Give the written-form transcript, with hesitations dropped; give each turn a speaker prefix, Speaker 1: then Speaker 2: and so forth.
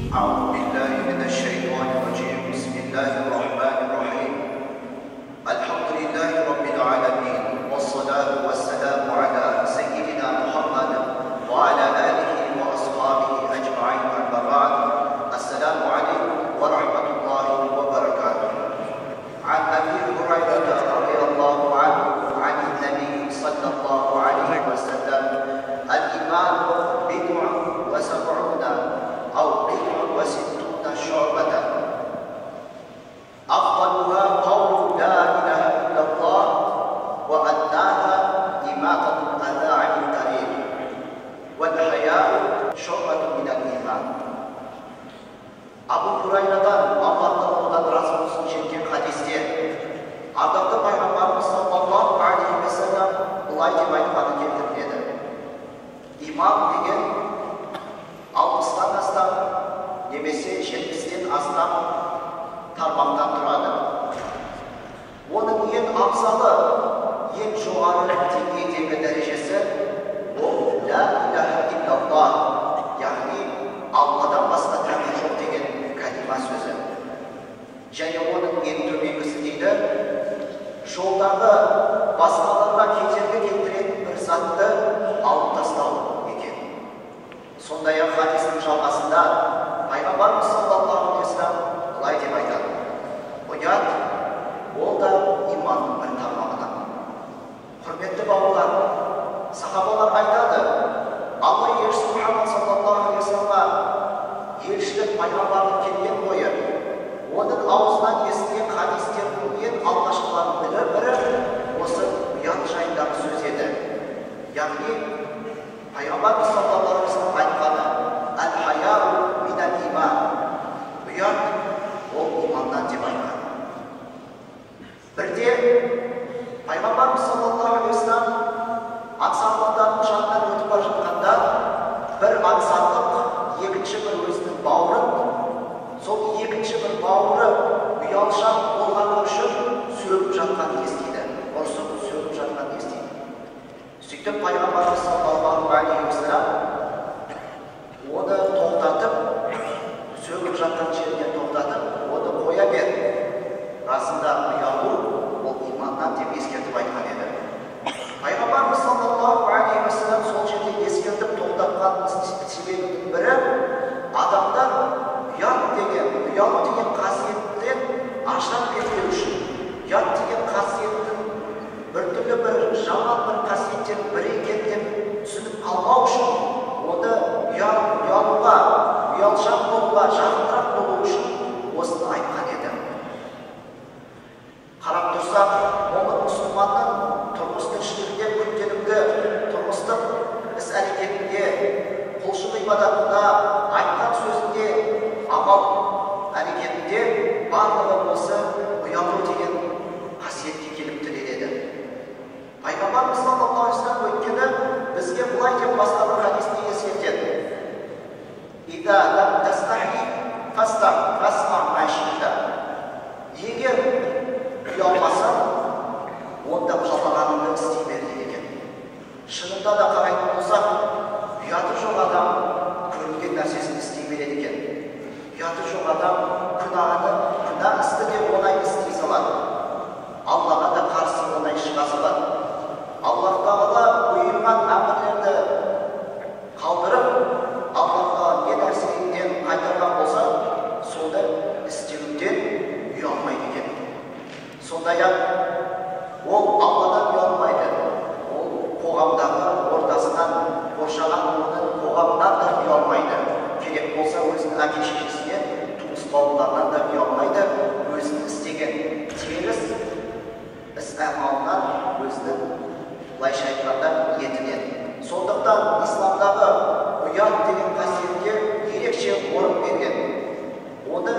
Speaker 1: أعوذ بالله من الشيطان الرجيم. بسم الله الرحمن الرحيم. الحمد لله رب العالمين، والصلاة والسلام على سيدنا محمد وعلى آله وأصحابه أجمعين. أما بعد، السلام عليكم ورحمة الله وبركاته. عن أبي هريرة رضي الله عنه عن النبي صلى الله عليه وسلم: الإيمان بضع وسبعون أو بضع وستون شعبة، أفضلها قول لا إله إلا الله، وأدناها إماطة الأذى عن الطريق، والحياء شعبة من الإيمان. Абу Хурайрадан, Аллах одан разы болсын, жеткен хадисте ардақты пайғамбарымыз саллаллаху алейхи уассалам былай деп айтқаны келтіріледі: иман деген 60-тан астам немесе 70-тен астам тармақтан тұрады. Оның ең абзалы, ең жоғары деңгейдегі дәрежесі ол ля иляха иллаллах, яғни Алладан басқа тәңір жоқ деген кәлима сөзі. Және оның ең төменгісі дейді, жолдағы басқаларға кедергі келтіретін бір затты алып тастау екен. Сондай-ақ хадистің жалғасында пайғамбарымыз саллаллаху алейхи уассалам былай деп айтады: ұят ол да иманның бір тармағынан. Құрметті бауырлар, сахабалар айтады, Алла елшісі Мұхаммад саллаллаху алейхи уассаламға елшілік пайғамбарлық келген бойы оның аузынан естіген хадистердің ең алғашқыларының бірі осы ұят жайындағы сөз еді. Яғни пайғамбарымыз саллаллаху алейхи уассалам айтқаны: әл-хаяу минал иман, ұят ол иманнан деп айтқан. Бірде пайғамбарымыз саллаллаху алейхи уассалам ансарлардың жанынан өтіп бара жатқанда бір ансарлық екінші бір өзінің бауырын, сол екінші бір бауыры ұялшақ болғаны үшін сөгіп жатқанын естиді, ұрсып сөгіп жатқанын естиді. Сөйтіп пайғамбарымыз саллаллаху алейхи уассалам оны тоқтатып, сөгіп жатқан жерінен тоқтатып, оны қоя бер, расында ұялу ол иманнан деп ескертіп айтқан еді. Пайғамбарымыз саллаллаху алейхи уассалам сол жерде ескертіп тоқтатқан себебінің бірі, адамдар ұят деген, ұялу деген қасиеттен ажырап кетпеу үшін, ұят деген қасиеттің біртүрлі бір жаман бір қасиеттердің бірі екен деп түсініп қалмау үшін, оны ұялуға, ұялшақ болуға, жақынырақ болу үшін осыны айтқан еді. Қарап тұрсақ, момын мұсылманның тұрмыс тіршілігінде, күнделікті тұрмыстық іс әрекетінде, құлшылық ғибадатында, айтқан сөзінде, амал әрекетінде барлығы осы ұялу деген қасиетке келіп тіреледі. Пайғамбарымыз саллаллаху алейхи уассалам өйткені бізге былай деп басқа бір хадисте ескертеді: «Иза лам тастахи фасна ма ши'та». Егер ұялмасаң, онда қалағаныңды істей бер деген. Шынында да қарайтын болсақ, ұяты жоқ адам көрінген нәрсесін істей береді екен. Ұяты жоқ адам күнә істі де оңай істей салады. Аллаға да қарсы оңай шыға салады. Аллах тағала бұйырған әмірлерді қалдырып, Аллах тағала не нәрседен қайтарған болса, соны істеуден ұялмайды екен. Сондай-ақ ол Алладан ұялмайды, ол қоғамдағы ортасынан, қоршаған оның қоғамынан да ұялмайды. Керек болса өзінің әке шешесінен, туыс бауырларынан да ұялмайды, өзінің істеген теріс іс амалынан, өзінің былайша айтқанда ниетінен. Сондықтан исламдағы ұят деген қасиетке ерекше орын берген. Оны